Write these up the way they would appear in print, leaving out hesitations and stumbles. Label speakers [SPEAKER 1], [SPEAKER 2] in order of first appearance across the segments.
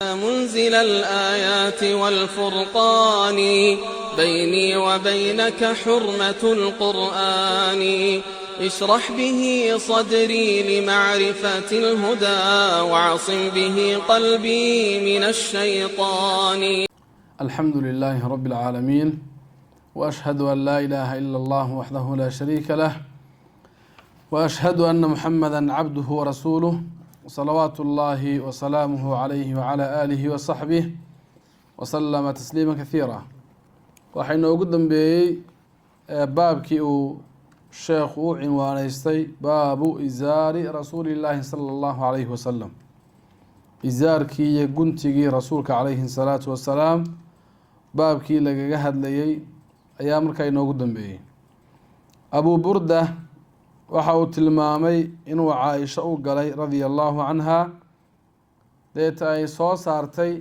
[SPEAKER 1] منزل الآيات والفرقان بيني وبينك حرمة القرآن اشرح به صدري لمعرفة الهدى وعصم به قلبي من الشيطان.
[SPEAKER 2] الحمد لله رب العالمين، وأشهد أن لا إله إلا الله وحده لا شريك له، وأشهد أن محمدا عبده ورسوله، صلوات الله وسلامه عليه وعلى آله وصحبه وسلم تسليما كثيرا. Waxaynu ugu dambeeyey baabkii uu sheekhu u cinwaaneystay baabu izaari rasuuli llaahi sala allahu calayhi wasalam, izaarkii iyo guntigii rasuulka calayhi salaatu wasalaam baabkii lagaga hadlayey ayaa markaa inoogu dambeeyey. Abu Burda waxa uu tilmaamay inuu Caaisho u galay radia allahu canha, deeta ay soo saartay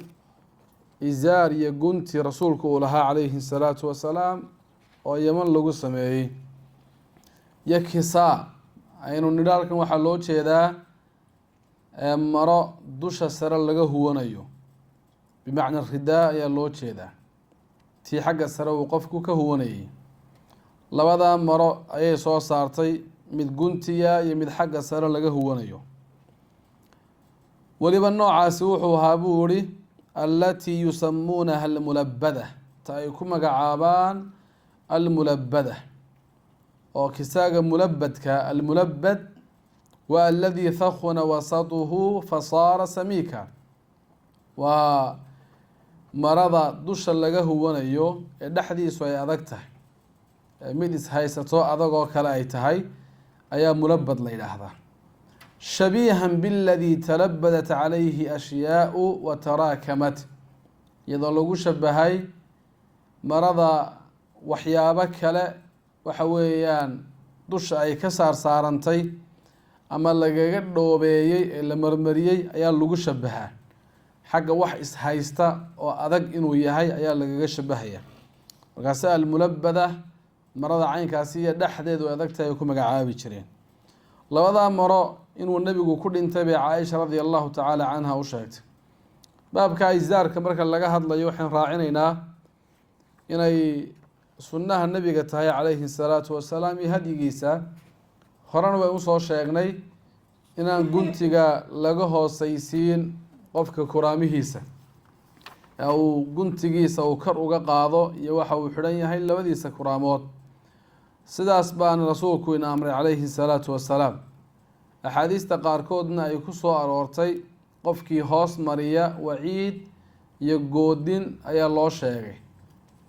[SPEAKER 2] izaar iyo gunti rasuulku uu lahaa calayhi salaatu wasalaam oo Yeman lagu sameeyey. Iyo kisaa aynu nidho halkan waxaa loo jeedaa maro dusha sare laga huwanayo, bimacna ridaa ayaa loo jeedaa, tii xagga sare uu qofku ka huwanayay. Labadaa maro ayay soo saartay, mid guntiya iyo mid xagga sare laga huwanayo. Weliba noocaasi wuxuu ahaa, buu yihi, allatii yusamuunaha almulabada, ta ay ku magacaabaan almulabada, oo kisaaga mulabadka. Almulabad waa aladii thakuna wasatuhu fasaara samiika, waa marada dusha laga huwanayo ee dhexdiisu ay adag tahay, mid ishaysato adagoo kale ay tahay ayaa mulabad la yidhaahdaa. Shabiihan biladii talabadat calayhi ashyaau wa taraakamat, iyadoo lagu shabahay marada waxyaabo kale waxa weeyaan dusha ay ka saarsaarantay ama lagaga dhoobeeyey ee la marmariyey ayaa lagu shabahaa. Xagga wax ishaysta oo adag inuu yahay ayaa lagaga shabahaya. Markaase almulabada marada caynkaasi iyo dhexdeedu adag tahay ay ku magacaabi jireen. Labadaa maro inuu nebigu ku dhintay bay Caaisha radia allahu tacaala canha u sheegtay. Baabka izaarka marka laga hadlayo, waxaan raacinaynaa inay sunnaha nebiga tahay calayhi salaatu wasalaam iyo hadyigiisa. Horena way usoo sheegnay inaan guntiga laga hooseysiin qofka kuraamihiisa, ee uu guntigiisa uu kor uga qaado iyo waxa uu xidhan yahay labadiisa kuraamood. Sidaas baana rasuulku ina amray calayhi salaatu wasalaam. Axaadiista qaarkoodna ay ku soo aroortay qofkii hoos mariya waciid iyo goodin ayaa loo sheegay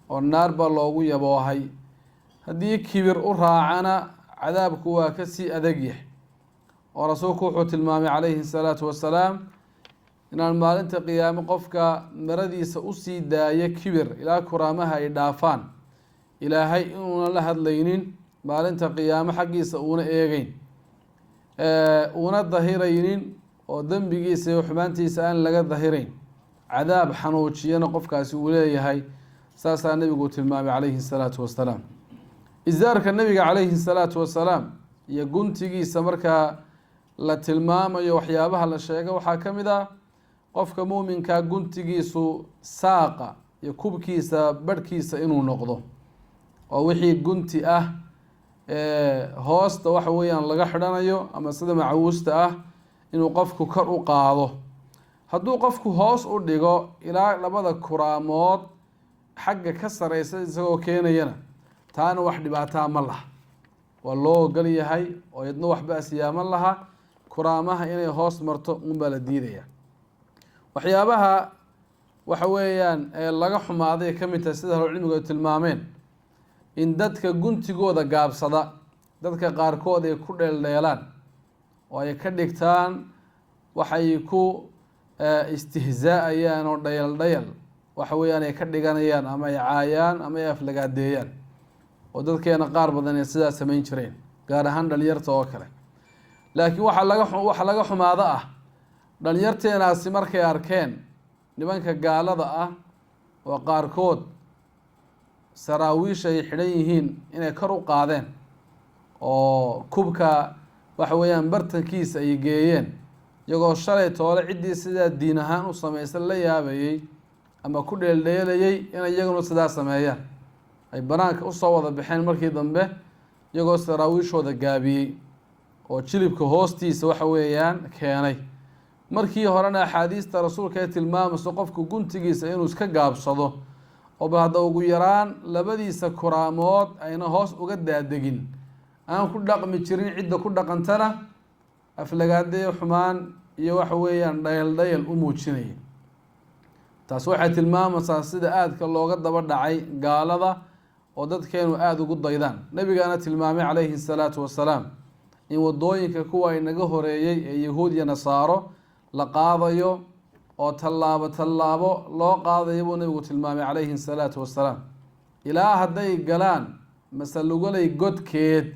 [SPEAKER 2] oo naar baa loogu yaboohay. Haddii kibir u raacana, cadaabku waa kasii adag yahay, oo rasuulku wuxuu tilmaamay calayhi salaatu wasalaam inaan maalinta qiyaamo qofka maradiisa usii daaya kibir ilaa kuraamaha ay dhaafaan, Ilaahay inuuna la hadlaynin maalinta qiyaamo, xaggiisa uuna eegeyn, uuna dahiraynin, oo dembigiisa iyo xumaantiisa aan laga dahirayn, cadaab xanuujiyana qofkaasi uu leeyahay. Saasaa nebigu tilmaamay calayhi salaatu wasalaam. Izaarka nebiga calayhi salaatu wasalaam iyo guntigiisa markaa la tilmaamayo, waxyaabaha la sheega waxaa ka mid ah qofka muuminkaa guntigiisu saaqa iyo kubkiisa barhkiisa inuu noqdo, oo wixii gunti ah hoosta waxa weeyaan laga xidhanayo ama sida macawuusta ah inuu qofku kor u qaado. Hadduu qofku hoos u dhigo ilaa labada kuraamood xagga ka sareysa isagoo keenayana, taana wax dhibaataa ma laha, waa loo ogol yahay oo idna wax ba-siyaa ma laha. Kuraamaha inay hoos marto unbaa la diidaya. Waxyaabaha waxa weeyaan ee laga xumaaday ka mid tahay, sida ahlucilmigu ay tilmaameen, in dadka guntigooda gaabsada dadka qaarkood ay ku dheeldheelaan oo ay ka dhigtaan waxay ku istihzaa'ayaan oo dhayal dhayal waxa weeyaan ay ka dhiganayaan, ama ay caayaan ama ay aflagaadeeyaan, oo dadkeena qaar badan ay sidaa samayn jireen, gaar ahaan dhalinyarta oo kale. Laakiin waxa laga xumaado ah dhalinyarteenaasi markay arkeen nimanka gaalada ah oo qaarkood saraawiisha ay xidhan yihiin inay kor u qaadeen oo kubka waxa weeyaan bartankiisa ay geeyeen, Iyagoo shalay toole ciddii sidaa diin ahaan u samaysan la yaabayey ama ku dheeldheelayey inay iyaguna sidaa sameeyaan, ay banaanka usoo wada baxeen markii dambe iyagoo saraawiishooda gaabiyey oo jilibka hoostiisa waxa weeyaan keenay. Markii horena axaadiista rasuulka ee tilmaamayso qofku guntigiisa inuu iska gaabsado oo bal hadda ugu yaraan labadiisa kuraamood ayna hoos uga daadegin aan ku dhaqmi jirin, cidda ku dhaqantana aflagaadee xumaan iyo waxa weeyaan dhayal dhayal u muujinaya. Taas waxay tilmaamaysaa sida aadka looga daba dhacay gaalada oo dadkeenu aada ugu daydaan. Nabigaana tilmaamay calayhi salaatu wasalaam in wadooyinka kuwa inaga horeeyey ee yahuud iyo nasaaro la qaadayo oo tallaabo tallaabo loo qaadayo buu nabigu tilmaamay calayhi salaatu wasalaam, ilaa hadday galaan masalugalay godkeed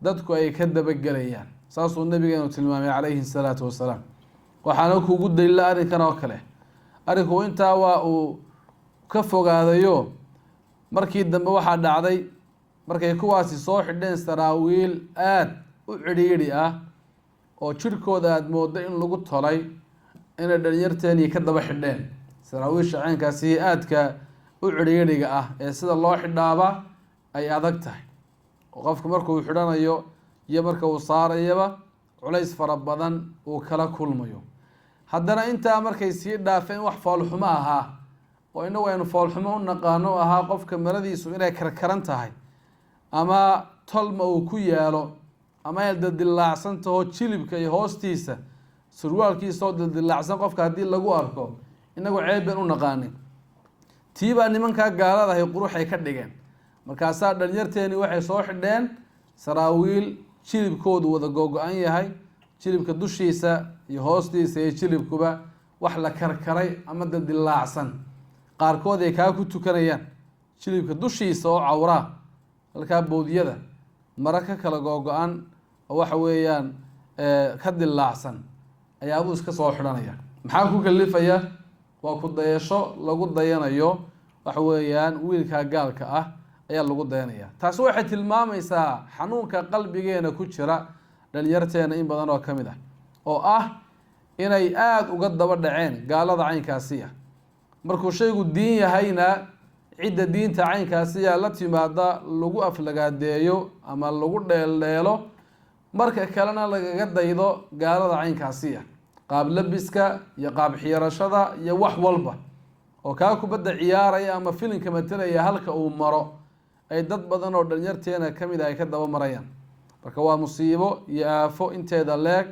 [SPEAKER 2] dadku ay ka dabagelayaan. Saasuu nabigeenu tilmaamay calayhi salaatu wasalaam. Waxaana kugu daliila arrinkan oo kale. Arrinku intaa waa uu ka fogaadayo. Markii dambe waxaa dhacday markay kuwaasi soo xidheen saraawiil aada u cidhiidhi ah oo jirhkooda aada mooddo in lagu tolay, inay dhalinyarteenii ka daba xidheen saraawiisha caynkaasi aadka u cidhiidhiga ah ee sida loo xidhaaba ay adag tahay, oo qofku markuu xidhanayo iyo marka uu saarayaba culays fara badan uu kala kulmayo. Haddana intaa markay sii dhaafeen wax foolxumo ahaa oo inagu aynu foolxumo u naqaano ahaa qofka maradiisu inay karkaran tahay ama tolma uu ku yaalo ama ay dildilaacsan taho jilibka iyo hoostiisa surwaalkiisa oo dildilaacsan qofka haddii lagu arko inagu ceeb baan u naqaanin. Tiibaa nimankaa gaaladahay quruxay ka dhigeen. Markaasaa dhalinyarteeni waxay soo xidheen saraawiil jilibkoodu wada googo-an yahay, jilibka dushiisa iyo hoostiisa iyo jilibkuba wax la karkaray ama dildilaacsan, qaarkood ay kaa ku tukanayaan jilibka dushiisa oo cawraa halkaa bowdyada mara ka kala googo-an oo waxa weeyaan ka dilaacsan ayaabuu iska soo xidhanaya. Maxaa ku kalifaya? Waa ku dayasho lagu dayanayo waxa weeyaan wiilkaa gaalka ah ayaa lagu dayanaya. Taasi waxay tilmaamaysaa xanuunka qalbigeena ku jira dhalinyarteena in badan oo ka mid ah, oo ah inay aada uga daba dhaceen gaalada caynkaasi ah. Markuu shaygu diin yahayna cidda diinta caynkaasiya la timaada lagu aflagaadeeyo ama lagu dheeldheelo, marka kalena lagaga daydo gaalada caynkaasiya qaab labiska iyo qaab xiirashada iyo wax walba, oo kaa kubadda ciyaaraya ama filinka matalaya halka uu maro ay dad badan oo dhalinyarteena ka mid ah ay ka daba marayaan. Marka waa musiibo iyo aafo inteeda leeg,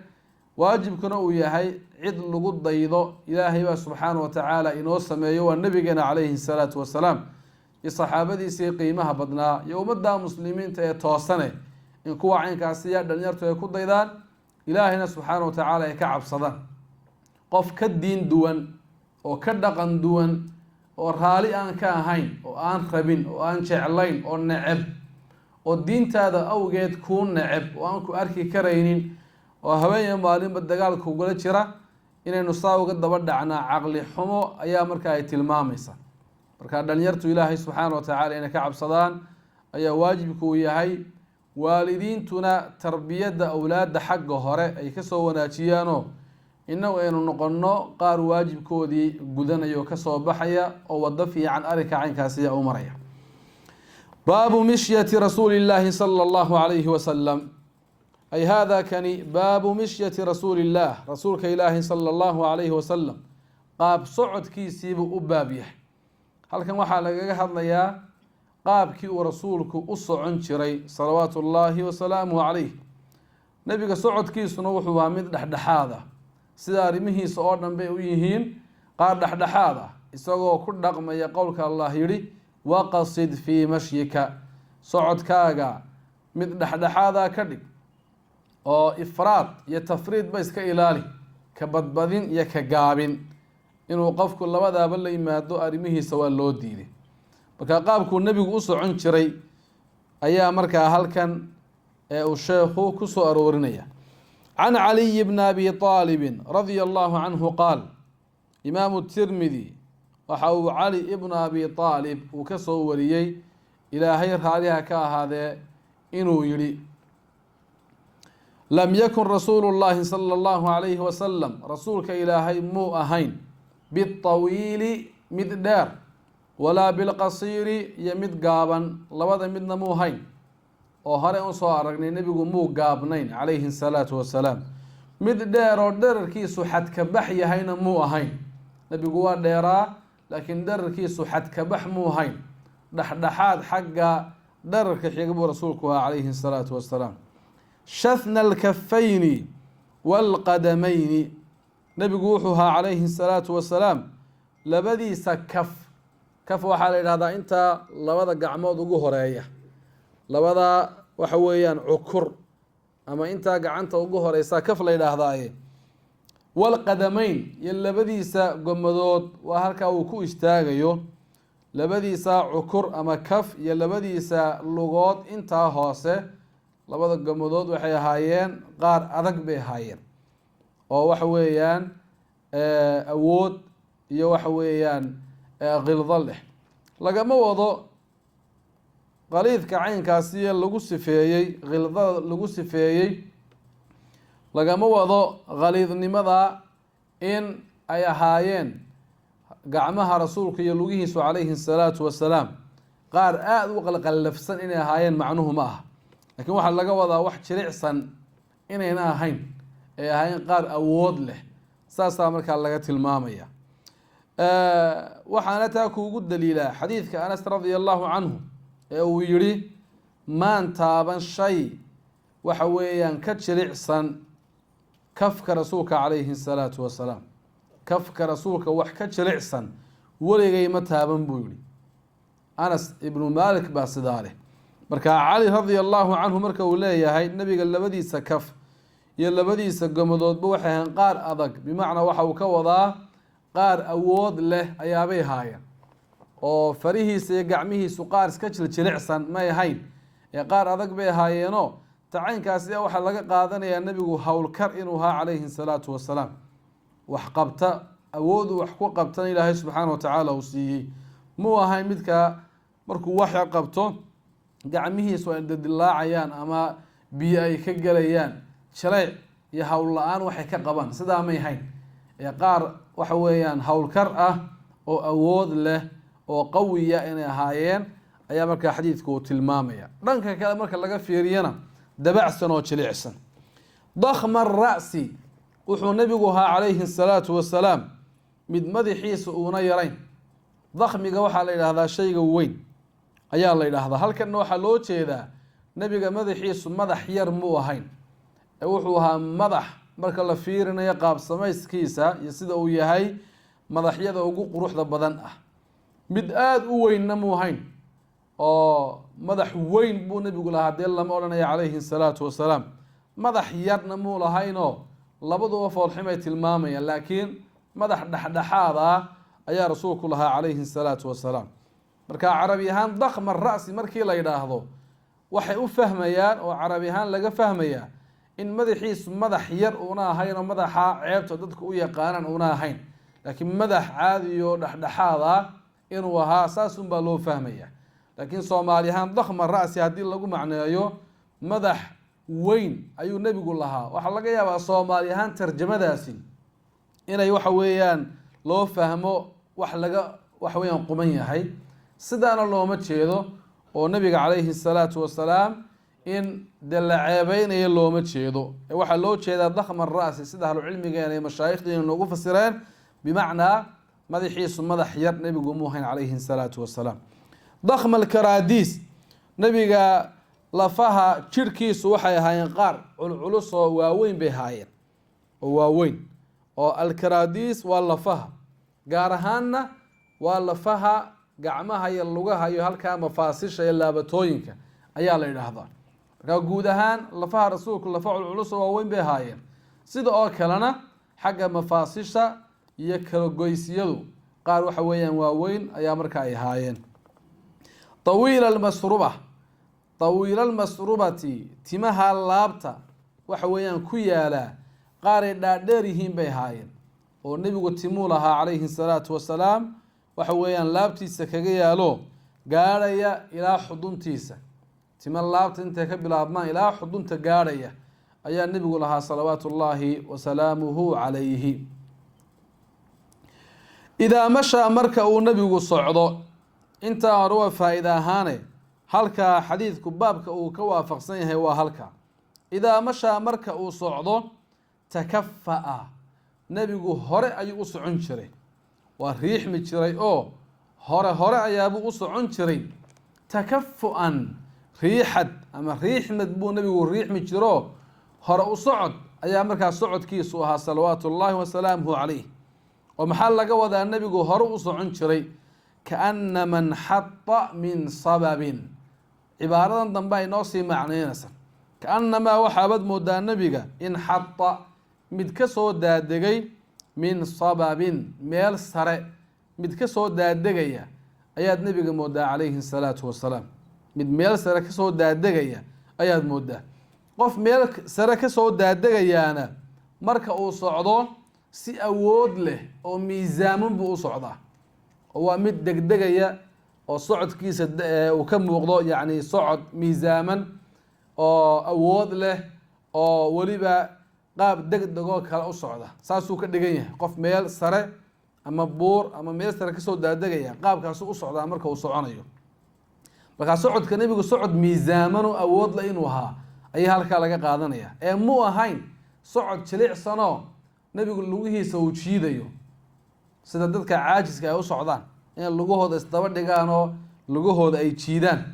[SPEAKER 2] waajibkuna uu yahay cid lagu daydo Ilaahay baa subxaana wa tacaala inoo sameeyo, waa nabigeena calayhi salaatu wasalaam iyo saxaabadiisii qiimaha badnaa iyo ummadda muslimiinta ee toosane, in kuwa caynkaasiya dhalinyartu ay ku daydaan, Ilaahayna subxaana wa tacaala ay ka cabsadaan. Qof ka diin duwan oo ka dhaqan duwan oo raali aan ka ahayn oo aan rabin oo aan jeclayn oo neceb oo diintaada awgeed kuu neceb oo aan ku arki karaynin oo habeenya maalinba dagaal kugula jira, inaynu saa uga daba dhacnaa caqli xumo ayaa markaa ay tilmaamaysa. Marka dhalinyartu Ilaahay subxaana wa tacaala inay ka cabsadaan ayaa waajibku uu yahay, waalidiintuna tarbiyadda awlaadda xagga hore ay kasoo wanaajiyaanoo innagu aynu noqonno qaar waajibkoodii gudanaya oo kasoo baxaya oo waddo fiican arrinka caynkaasiya u maraya. Baabu mishyati rasuuli illaahi sala allahu calayhi wasalam, ay hada kani baabu mishyati rasuuli illaah, rasuulka ilaahi sala allahu calayhi wasalam qaab socodkiisiibuu u baab yahay. Halkan waxaa lagaga hadlayaa qaabkii uu rasuulku u socon jiray salawaatu ullaahi wasalaamuhu calayh. Nebiga socodkiisuna wuxuu ahaa mid dhexdhexaad ah, sida arrimihiisa oo dhan bay u yihiin qaar dhexdhexaad ah, isagoo ku dhaqmaya qowlka Allah yidhi waqasid fii mashyika, socodkaaga mid dhexdhexaadaa ka dhig oo ifraad iyo tafriid ba iska ilaali, ka badbadin iyo ka gaabin inuu qofku labadaaba la yimaado arrimihiisa waa loo diiday. Marka qaabkuu nebigu u socon jiray ayaa markaa halkan ee uu sheekhu ku soo aroorinaya. Can Caliyi bni Abi Aalibin radia allahu canhu qaal, Imaamu Tirmidi waxa uu Cali ibnu Abi Aalib uu ka soo wariyey, Ilaahay raaliha ka ahaadee, inuu yidhi: Lam yakun rasuulu llaahi sala allahu calayhi wasalam, rasuulka Ilaahay muu ahayn, bitawiili, mid dheer, walaa bilqasiiri, iyo mid gaaban, labada midna muu hayn. Oo hore usoo aragnay, nebigu muu gaabnayn calayhi asalaatu wasalaam, mid dheer oo dherarkiisu xadkabax yahayna muu ahayn. Nebigu waa dheeraa, laakiin dherarkiisu xadkabax muu hayn, dhexdhexaad xagga dherarka xiga buu rasuulku ahaa calayhi asalaatu wasalaam. Shathna alkafayni waalqadamayni, nebigu wuxuu ahaa calayhi asalaatu wasalaam labadiisa kaf. Kaf waxaa la yidhahdaa intaa labada gacmood ugu horeeya, labada waxa weeyaan cukur ama intaa gacanta ugu horeysa kaf la yidhaahdaaye. Walqadamayn, iyo labadiisa gomadood, waa halkaa uu ku istaagayo. Labadiisa cukur ama kaf iyo labadiisa lugood intaa hoose, labada gomadood, waxay ahaayeen qaar adag bay ahaayeen, oo waxa weeyaan awood iyo waxa weeyaan khildo leh. Lagama wado qaliidka caynkaasiyo lagu sifeeyey, khildada lagu sifeeyey, lagama wado khaliidnimada in ay ahaayeen gacmaha rasuulka iyo lugihiisu calayhi asalaatu wasalaam qaar aada u qalqallafsan inay ahaayeen, macnuhu ma aha. Laakiin waxaa laga wadaa wax jilicsan inayna ahayn, ay ahaayeen qaar awood leh, saasaa markaa laga tilmaamaya. Waxaana taa kuugu daliilaa xadiidka Anas radia allahu canhu ee uu yihi: "Maan taaban shay waxa weeyaan ka jilicsan kafka rasuulka calayhi asalaatu wasalaam. Kafka rasuulka wax ka jilicsan weligay ma taaban," buu yihi. Anas Ibnu Malik baa sidaa leh. Marka Cali radia allahu canhu marka uu leeyahay nabiga labadiisa kaf iyo labadiisa gomadoodba waxay ahayn qaar adag, bimacnaa waxa uu ka wadaa qaar awood leh ayaabay haayeen, oo farihiisa iyo gacmihiisu qaar iska jiljilicsan may ahayn ee qaar adag bay ahaayeenoo. Tacaynkaasi waxaa laga qaadanayaa nebigu howlkar inuu ahaa calayhi salaatu wasalaam, wax qabta, awoodu wax ku qabtana Ilaahay subxaana watacaala uu siiyey. Muu ahayn midka markuu wax yar qabto gacmihiisu ay dadilaacayaan ama biyo ay ka gelayaan, jilayc iyo howl la-aan waxay ka qabaan, sidaa may hayn, ee qaar waxa weeyaan howlkar ah oo awood leh oo qawiya inay ahaayeen ayaa markaa xadiidku uu tilmaamaya. Dhanka kale marka laga fiiriyana, dabacsan oo jilicsan. Dakhma ra'si, wuxuu nebigu ahaa calayhi asalaatu wasalaam mid madaxiisa uuna yarayn. Dakhmiga waxaa la yidhaahdaa shayga weyn ayaa la yidhaahdaa. Halkanna waxaa loo jeedaa nebiga madaxiisu madax yar muu ahayn, ee wuxuu ahaa madax marka la fiirinayo qaab samayskiisa iyo sida uu yahay madaxyada ugu quruxda badan ah. Mid aada u weynna muu ahayn, oo madax weyn buu nebigu lahaa dee lama odhanaya calayhi asalaatu wasalaam. Madax yarna muu lahaynoo, labaduba foolxumay tilmaamayaan, laakiin madax dhexdhexaad ah ayaa rasuulku lahaa calayhi asalaatu wasalaam. Marka carabi ahaan dakhma ra'si markii la yidhaahdo, waxay u fahmayaan oo carabi ahaan laga fahmayaa in madaxiisu madax yar uuna ahayn oo madaxa ceebta dadku u yaqaanaan uuna ahayn, laakiin madax caadi oo dhexdhexaad ah inuu ahaa, saasunbaa loo fahmaya. Laakiin soomaali ahaan dakhma ra'si haddii lagu macneeyo madax weyn ayuu nebigu lahaa, waxaa laga yaabaa soomaali ahaan tarjamadaasi inay waxa weeyaan loo fahmo wax laga waxa weeyaan quman yahay. Sidaana looma jeedo, oo nabiga calayhi salaatu wasalaam in dee la ceebeynayo looma jeedo, ee waxaa loo jeedaa dakhma ra'si sida ahlucilmigeena iyo mashaayikhdiina noogu fasireen, bimacnaa madaxiisu madax yar nebigu muu hayn calayhi salaatu wasalaam. Dakhma alkaraadiis, nebiga lafaha jirhkiisu waxay ahaayeen qaar culculus oo waaweyn bay ahaayeen, oo waaweyn. Oo alkaraadiis waa lafaha, gaar ahaanna waa lafaha gacmaha iyo lugaha iyo halkaa mafaasisha iyo laabatooyinka ayaa la yidhaahdaa. Markaa guud ahaan lafaha rasuulku lafa culculus oo waaweyn bay ahaayeen, sida oo kalena xagga mafaasisha iyo kalagoysyadu qaar waxa weeyaan waaweyn ayaa marka ay ahaayeen. Tawiila almasruba, tawiila almasrubati, timaha laabta waxa weeyaan ku yaalaa qaaray dhaadheer yihiin bay ahaayeen, oo nebigu timuu lahaa calayhi salaatu wasalaam waxa weeyaan laabtiisa kaga yaalo, gaadhaya ilaa xuduntiisa. Tima laabta intay ka bilaabmaan ilaa xudunta gaadhaya Ayaa nebigu lahaa, salawaatu ullaahi wasalaamuhu calayhi. Idaa mashaa, marka uu nebigu socdo. Intaa hore waa faa-ida ahaane, halkaa xadiidku baabka uu ka waafaqsan yahay waa halka. Idaa mashaa, marka uu socdo, takafa'a, nebigu hore ayuu u socon jiray, waa riixmi jiray oo hore hore ayaabuu u socon jiray. Takafu-an, riixad ama riixmad buu nebigu riixmi jiroo, hore u socod ayaa markaa socodkiisu ahaa, salawaatu ullaahi wasalaamuhu calayh. Oo maxaa laga wadaa nebigu hore u socon jiray? Kaanama nxata min sababin. Cibaaradan dambe ay noo sii macnaynaysa. Kaanamaa, waxaabad moodaa nebiga, inxata, mid ka soo daadegay, min sababin, meel sare mid ka soo daadegaya ayaad nebiga moodaa, calayhi asalaatu wasalaam. Mid meel sare kasoo daadegaya ayaad moodaa. Qof meel sare kasoo daadegayaana marka uu socdo si awood leh oo miisaaman buu u socdaa, oo waa mid degdegaya oo socodkiisa uu ka muuqdo, yacni socod miisaaman oo awood leh oo weliba qaab degdegoo kale u socda. Saasuu ka dhigan yahay qof meel sare ama buur ama meel sare kasoo daadegaya, qaabkaasuu u socdaa marka uu soconayo. Markaa socodka nebigu socod miisaaman oo awood leh inuu ahaa ayaa halkaa laga qaadanaya, ee mu ahayn socod jilicsanoo nebigu lugihiisa uu jiidayo, sida dadka caajiska ay u socdaan, inay lugahooda isdaba dhigaan oo lugahooda ay jiidaan,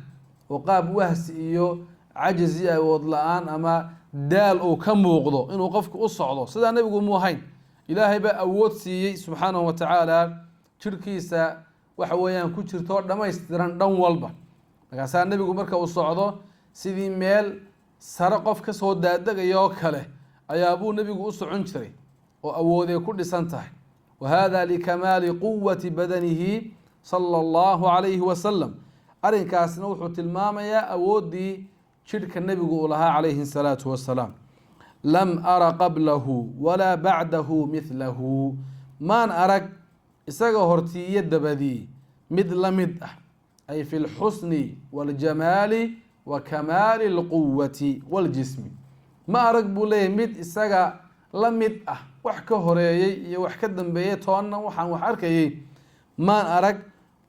[SPEAKER 2] oo qaab wahsi iyo cajis iyo awood la-aan ama daal uu ka muuqdo inuu qofku u socdo. Sidaa nebigu mu ahayn. Ilaahay baa awood siiyey, subxaanahu wa tacaala, jirhkiisa waxa weeyaan ku jirto dhammaystiran dhan walba. Markaasaa nebigu marka uu socdo sidii meel sare qof ka soo daadegaya oo kale ayaabuu nebigu u socon jiray, oo awoodee ku dhisan tahay. Wa hada likamaali quwati badanihi, sala allahu calayhi wasalam. Arrinkaasna wuxuu tilmaamayaa awooddii jidhka nebigu uu lahaa, calayhi asalaatu wasalaam. Lam ara qablahu walaa bacdahu mithlahu, maan arag isaga hortiiyo dabadii mid la mid ah, ay fi lxusni waاljamaali wa kamaali اlquwati waاljismi. Ma arag buu leeyahy mid isaga la mid ah. Wax ka horeeyey iyo wax ka dambeeyey toonna waxaan wax arkayey maan arag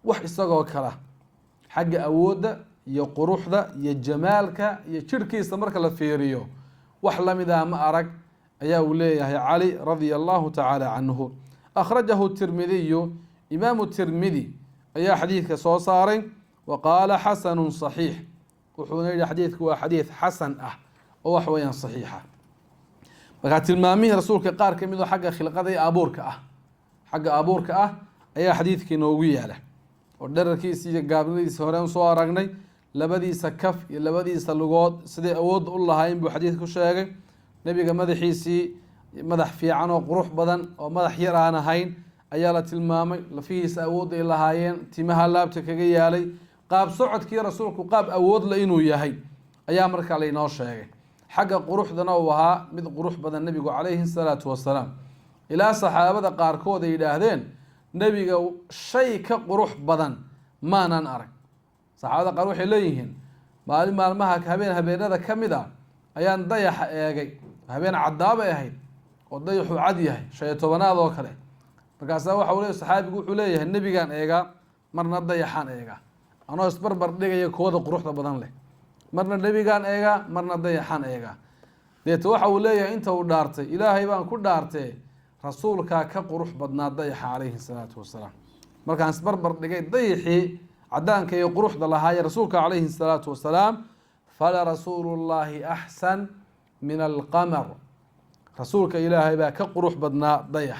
[SPEAKER 2] wax isagoo kala, xagga awoodda iyo quruxda iyo jamaalka iyo jirhkiisa marka la fiiriyo, wax lamid ah ma arag, ayaa uu leeyahay Cali, radia allahu tacaala canhu. Akhrajahu Tirmidiyu, Imaamu Tirmidi ayaa xadiidka soo saaray. Wa qaala xasanu saxiix, wuxuuna yihi xadiidku waa xadiid xasan ah oo wax weeyaan saxiixa. Markaa tilmaamihii rasuulka qaar ka mid oo xagga khilqada iyo abuurka ah, xagga abuurka ah, ayaa xadiidka inoogu yaala, oo dherarkiisa iyo gaabnadiisa horeen soo aragnay. Labadiisa kaf iyo labadiisa lugood siday awoodda u lahayn buu xadiidku sheegay. Nebiga madaxiisii, madax fiican oo qurux badan oo madax yar aan ahayn ayaa la tilmaamay. Lafihiisa awoodda ay lahaayeen, timaha laabta kaga yaalay, qaab socodkii rasuulku qaab awoodla inuu yahay ayaa markaa laynoo sheegay. Xagga quruxdana uu ahaa mid qurux badan nebigu, calayhi salaatu wasalaam, ilaa saxaabada qaarkood ay yidhaahdeen nebiga shay ka qurux badan maanan arag. Saxaabada qaar waxay leeyihiin, maalin maalmaha, habeen habeenada ka mid a, ayaan dayaxa eegay. Habeen caddaabay ahayd oo dayaxu cad yahay, 15aad oo kale. Markaasaa waxa uu le saxaabigu wuxuu leeyahay, nebigaan eegaa, marna dayaxaan eegaa, anoo isbarbar dhigaya kooda quruxda badan leh. Marna nebigaan eegaa, marna dayaxaan eegaa. Deeto waxa uu leeyahay, inta uu dhaartay, "Ilaahay baan ku dhaartee, rasuulkaa ka qurux badnaa dayaxa, calayhi salaatu wasalaam. Markaan isbarbar dhigay dayaxii cadaanka iyo quruxda lahaaye rasuulka, calayhi salaatu wasalaam, fala rasuulullaahi axsan min alqamar." Rasuulka Ilaahay baa ka qurux badnaa dayax.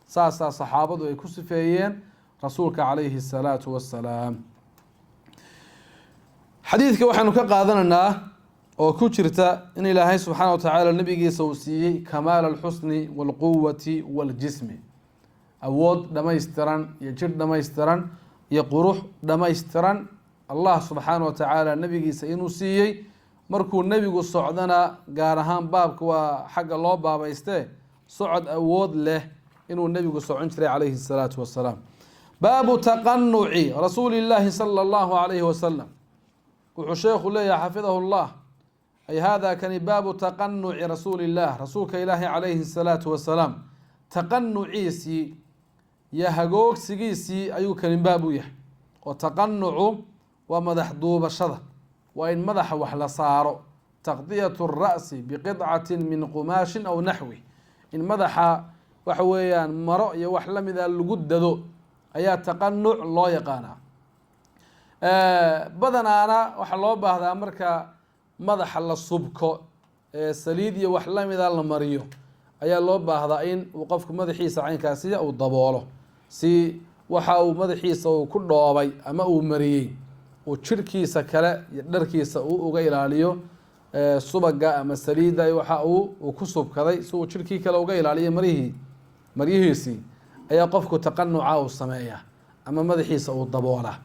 [SPEAKER 2] Saasaa saxaabadu ay ku sifeeyeen rasuulka, calayhi salaatu wasalaam. Xadiidka waxaynu ka qaadanaynaa oo ku jirta in Ilaahay, subxaana wa tacaala, nabigiisa uu siiyey kamaal alxusni waalquwati waaljismi, awood dhammaystiran iyo jir dhammaystiran iyo qurux dhammaystiran, Allah subxaana wa tacaala nabigiisa inuu siiyey. Markuu nebigu socdana, gaar ahaan baabka waa xagga loo baabaystee, socod awood leh inuu nebigu socon jiray, calayhi الsalaatu wasalaam. Baabu taqanuci rasuuli illaahi sala allahu alayhi wasalam. Wuxuu sheekhu leeyahay, xafidahu llah. Ay hada kani baabu taqanuci rasuuli illah, rasuulka Ilaahi calayhi الsalaatu wasalaam taqanuciisii iyo hagoogsigiisii ayuu kani baab u yahay. Oo taqanucu waa madax duubashada, waa in madaxa wax la saaro, taqdiyat الra'si biqidcati min qumaashin aw naxwi, in madaxa waxa weeyaan maro iyo wax lamida lagu dado ayaa taqanuc loo yaqaanaa. Badanaana waxaa loo baahdaa marka madaxa la subko ee saliid iyo wax lamida la mariyo ayaa loo baahdaa in uu qofku madaxiisa caynkaasiya uu daboolo, si waxa uu madaxiisa uu ku dhoobay ama uu mariyey uu jirhkiisa kale iyo dharkiisa uu uga ilaaliyo subaga ama saliidda waxa uu ku subkaday, si uu jirhkii kale uga ilaaliyo maryihiisii ayaa qofku taqanuca uu sameeyaa ama madaxiisa uu daboolaa.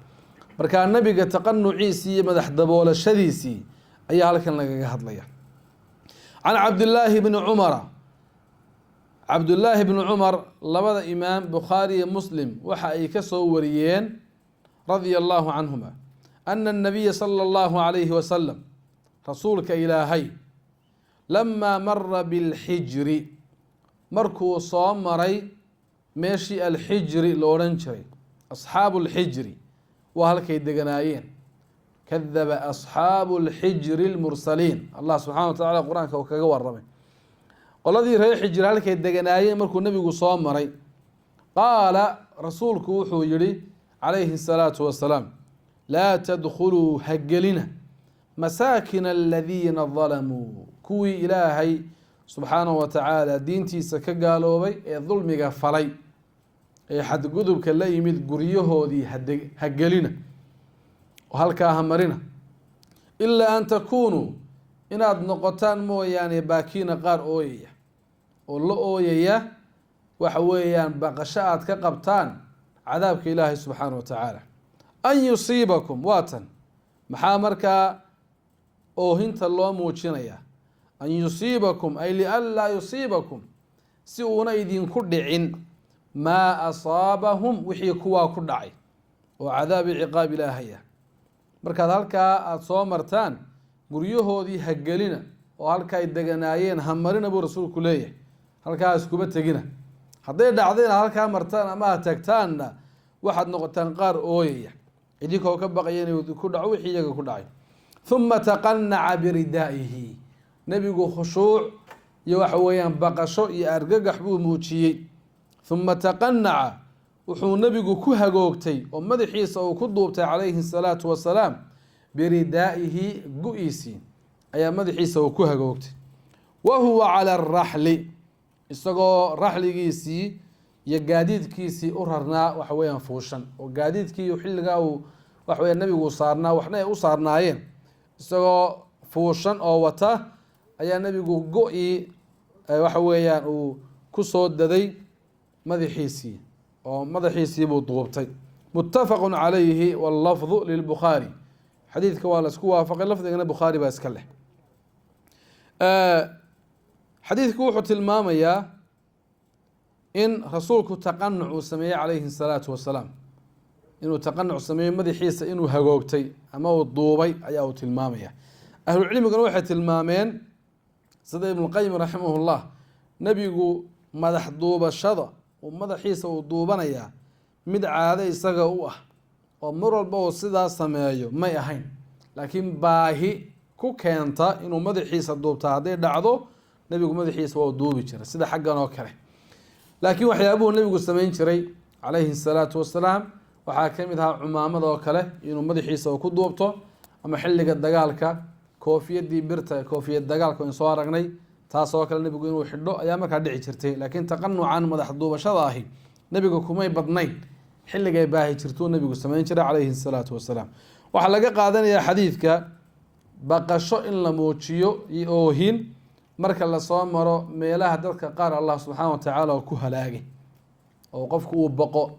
[SPEAKER 2] Markaa nabiga taqanuciisii iyo madax daboolashadiisii ayaa halkan lagaga hadlaya. Can Cabdillaahi bni Cumara, Cabdullaahi bni Cumar, labada imaam Bukhaari iyo Muslim waxa ay ka soo wariyeen, radia allahu canhuma, ana الnabiya sala allahu alayhi wasalam, rasuulka Ilaahay, lamaa mara bilxijri, markuu soo maray meeshii Alxijri la odhan jiray, asxaabu lxijri waa halkay deganaayeen. Kadaba asxaabu lxijri lmursaliin, Allah subxana wa tacala qur-aanka uu kaga waramay qoladii reer Xijri halkay deganaayeen. Markuu nebigu soo maray, qaala, rasuulku wuxuu yihi calayhi الsalaatu wasalaam: laa tadkhuluu, hagelina, masaakina aladiina dalamuu, kuwii Ilaahay subxaanahu wa tacaala diintiisa ka gaaloobay ee dulmiga falay ee xadgudubka la yimid guryahoodii hagelina oo halkaa ha marina, ilaa an takuunuu, inaad noqotaan mooyaane, baakiina, qaar ooyaya oo la ooyaya waxa weeyaan baqasho aad ka qabtaan cadaabka Ilaahay subxaanahu wa tacaala, an yusiibakum. Waatan maxaa markaa oohinta loo muujinayaa? An yusiibakum, ay lianlaa yusiibakum, si uuna idinku dhicin, maa asaabahum, wixii kuwaa ku dhacay oo cadaabi ciqaab Ilaahaya. Markaad halkaa aada soo martaan guryahoodii hagelina oo halkaay deganaayeen hamarina buu rasuulku leeyahay, halkaa iskuma tegina. Hadday dhacdo inaad halkaa martaan ama aad tagtaanna, waxaad noqotaan qaar ooyaya idinkoo ka baqaya inuu ku dhaco wixii iyaga ku dhacay. Huma taqanaca biridaa'ihi, nebigu khushuuc iyo waxa weeyaan baqasho iyo argagax buu muujiyey. Huma taqanaca, wuxuu nebigu ku hagoogtay oo madaxiisa uu ku duubtay calayhi الsalaatu wasalaam biridaa'ihi, gu-iisii ayaa madaxiisa uu ku hagoogtay, wa huwa cala araxli, isagoo raxligiisii iyo gaadiidkiisii u rarnaa waxa weeyaan fuushan, oo gaadiidkii xilligaa uu waxa weya nebigu saarnaa waxna ay u saarnaayeen, isagoo fuushan oo wata ayaa nebigu go-ii waxa weeyaan uu ku soo daday madaxiisii oo madaxiisii buu duubtay. Muttafaqu calayhi wallafdu lilbukhaari. Xadiidka waa la isku waafaqay, lafdigana Bukhaari baa iska leh. Xadiidku wuxuu tilmaamayaa in rasuulku taqanuc uu sameeyey calayhi الsalaatu wasalaam, inuu taqanuc sameeyo, madaxiisa inuu hagoogtay ama uu duubay ayaa uu tilmaamaya. Ahlucilmiguna waxay tilmaameen, sida Ibnuqayim raximahullah, nebigu madax duubashada uu madaxiisa uu duubanayaa mid caado isaga u ah oo mar walba uu sidaa sameeyo may ahayn, laakiin baahi ku keenta inuu madaxiisa duubta hadday dhacdo, nebigu madaxiisa waa u duubi jiray sida xaggan oo kale. Laakiin waxyaabuhu nebigu samayn jiray calayhi الsalaatu wasalaam waxaa ka mid ahaa cumaamada oo kale inuu madaxiisa uu ku duubto, ama xilliga dagaalka koofiyadii birta, koofiyad dagaalka in soo aragnay, taas oo kale nebigu inuu xidho ayaa markaa dhici jirtay. Laakiin taqanucan madax duubashada ahi nebiga kumay badnayn, xilligay baahi jirtuu nebigu samayn jiray calayhi الsalaatu wasalaam. Waxaa laga qaadanayaa xadiidka baqasho in la muujiyo iyo oohin marka lasoo maro meelaha dadka qaar Allah subxaana wa tacaala ku halaagay, oo qofku uu baqo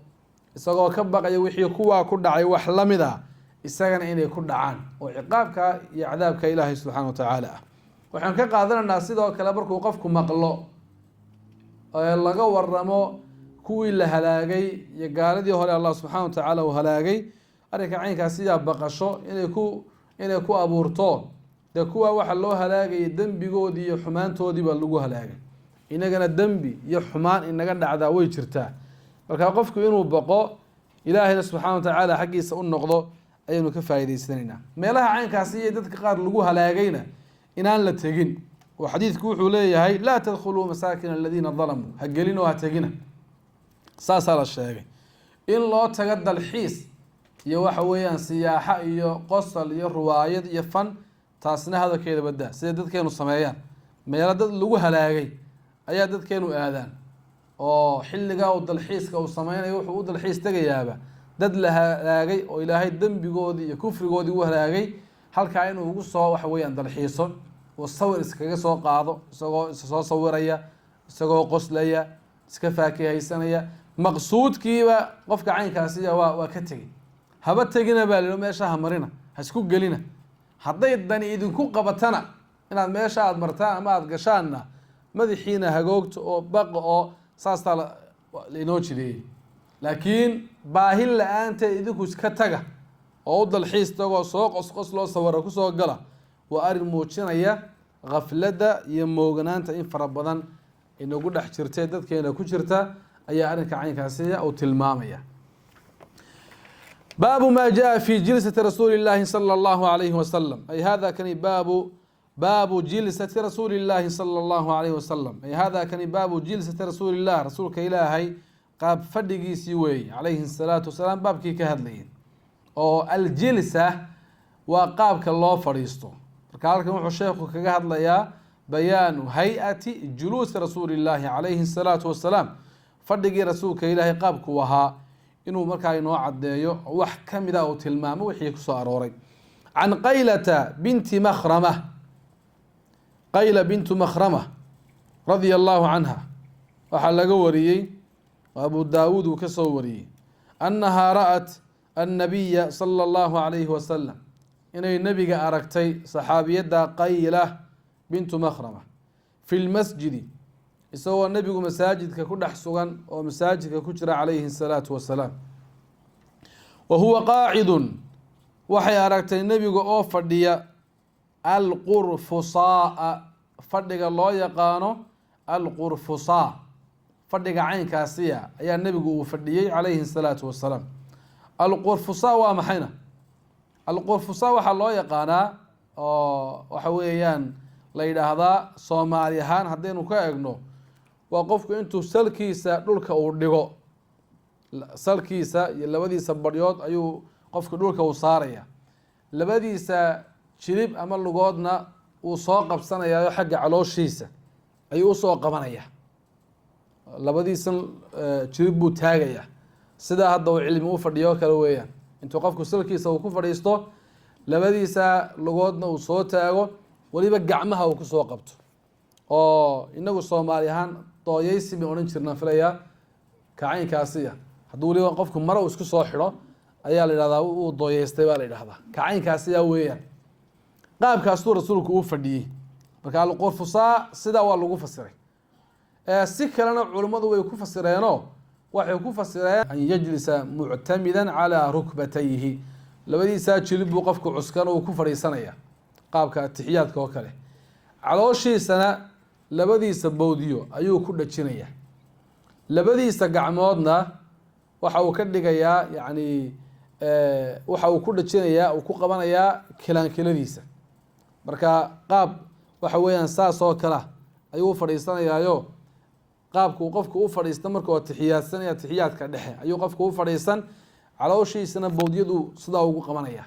[SPEAKER 2] isagoo ka baqaya wixii kuwaa ku dhacay wax lamid ah isagana inay ku dhacaan oo ciqaabka iyo cadaabka Ilaahay subxaana wa tacaala ah. Waxaan ka qaadanaynaa sidoo kale markuu qofku maqlo ee laga waramo kuwii la halaagay iyo gaaladii hore Allah subxaana wa tacaala uu halaagay, arrinka caynkaas sidaa baqasho inay ku abuurto. Dee kuwaa waxaa loo halaagayay dembigoodii iyo xumaantoodii baa lagu halaagay. Inagana dembi iyo xumaan inaga dhacdaa way jirtaa. Marka qofku inuu baqo, Ilaahayna subxaana wa tacaala xaggiisa u noqdo ayaynu ka faa'idaysanaynaa. Meelaha caynkaasi iyo dadka qaar lagu halaagayna inaan la tegin, oo xadiidku wuxuu leeyahay: "Laa tadkhuluu masaakin aladiina dalamuu", ha gelin oo ha tegina. Saasaa la sheegay. In loo tago dalxiis iyo waxa weeyaan siyaaxa iyo qosol iyo ruwaayad iyo fan, taasna hadalkeeda badaa. Siday dadkeenu sameeyaan, meelo dad lagu halaagay ayaa dadkeenu aadaan, oo xilligaa uu dalxiiska uu sameynayo wuxuu u dalxiis tegayaaba dad la halaagay oo Ilaahay dembigoodii iyo kufrigoodii u halaagay. Halkaa inuu ugu soo waxa weeyaan dalxiiso, uu sawir iskaga soo qaado, isagoo isa soo sawiraya, isagoo qoslaya, iska faakihaysanaya, maqsuudkiiba qofka caynkaasiya waa ka tegey. Haba tegina baa lilo, meesha ha marina, ha isku gelina. Hadday dani idinku qabatana inaad meesha aada martaan ama aada gashaanna, madaxiina hagoogta oo baqa, oo saasaa lainoo jideeyey. Laakiin baahi la-aanteed idinku iska taga oo u dalxiis tagoo soo qosqos loo sawiro kusoo gala, waa arrin muujinaya khafladda iyo mooganaanta in fara badan inagu dhex jirtay, dadkeena ku jirta, ayaa arrinka caynkaasiya uu tilmaamaya. Baabu ma jaa fi jilsati rasuuli llahi sala allahu alayhi wasalam. Ay hada kani baabu jilsati rasuuli llahi sala allahu alayhi wasalam. Ay hada kani baabu jilsati rasuuli llah, rasuulka Ilaahay qaab fadhigiisii weeye, calayhi asalaatu wasalaam, baabkii ka hadlayay. Oo aljilsa waa qaabka loo fadhiisto. Marka halkan wuxuu sheekhu kaga hadlayaa bayaanu hay-ati juluusi rasuuli llaahi calayhi asalaatu wasalaam, fadhigii rasuulka Ilaahay qaabkuu ahaa inuu markaa inoo caddeeyo, wax kamida uu tilmaamo wixii kusoo arooray. Can Qaylata binti Makhrama, Qayla bintu Makhrama radia allahu canha, waxaa laga wariyey, Abu Daawuud uu ka soo wariyey, annahaa ra'at annabiya sala allahu alayhi wasalam, inay nebiga aragtay saxaabiyadda Qayla bintu Makhrama, fi lmasjidi, isagoo nebigu masaajidka ku dhex sugan oo masaajidka ku jira, calayhi asalaatu wasalaam. Wa huwa qaacidun, waxay aragtay nebiga oo fadhiya, alqurfusaaa, fadhiga loo yaqaano alqurfusaa, fadhiga caynkaasiya ayaa nebigu uu fadhiyey, calayhi asalaatu wasalaam. Alqurfusaa waa maxayna? Alqurfusaa waxaa loo yaqaanaa oo waxa weeyaan la yidhaahdaa, Soomaali ahaan haddaynu ka egno, waa qofku intuu salkiisa dhulka uu dhigo, salkiisa iyo labadiisa badhyood ayuu qofku dhulka uu saaraya, labadiisa jilib ama lugoodna uu soo qabsanayayo xagga calooshiisa ayuu usoo qabanaya, labadiisan jilib buu taagaya. Sidaa hadda uu Cilmi u fadhiyo kale weeyaan. Intuu qofku salkiisa uu ku fadhiisto, labadiisa lugoodna uu soo taago, weliba gacmaha uu kusoo qabto, oo inagu Soomaali ahaan dooyeysi bay odhan jirnaan filayaa kacaynkaasiya. Hadduu weliba qofku maro uu isku soo xidho ayaa la yidhahdaa uu dooyeystay baa la yidhahdaa. Kacaynkaasiyaa weeyaan, qaabkaasuu rasuulku uu fadhiyey. Marka alqurfusaa sidaa waa lagu fasiray. Si kalena culimmadu way ku fasireenoo waxay ku fasireen an yajlisa muctamidan calaa rukbatayhi, labadiisaa jilib buu qofku cuskan uu ku fadhiisanaya qaabka atixiyaadka oo kale, calooshiisana labadiisa bowdyo ayuu ku dhajinaya, labadiisa gacmoodna waxa uu ka dhigayaa, yacni waxa uu ku dhajinayaa, uu ku qabanayaa kilaankiladiisa. Marka qaab waxa weeyaan saas oo kalea ayuu u fadhiisanayaayo. Qaabkuu qofku u fadhiista markuu atixiyaadsanaya, atixiyaadka dhexe ayuu qofku u fadhiisan, calooshiisana bowdyadu sidaa ugu qabanaya,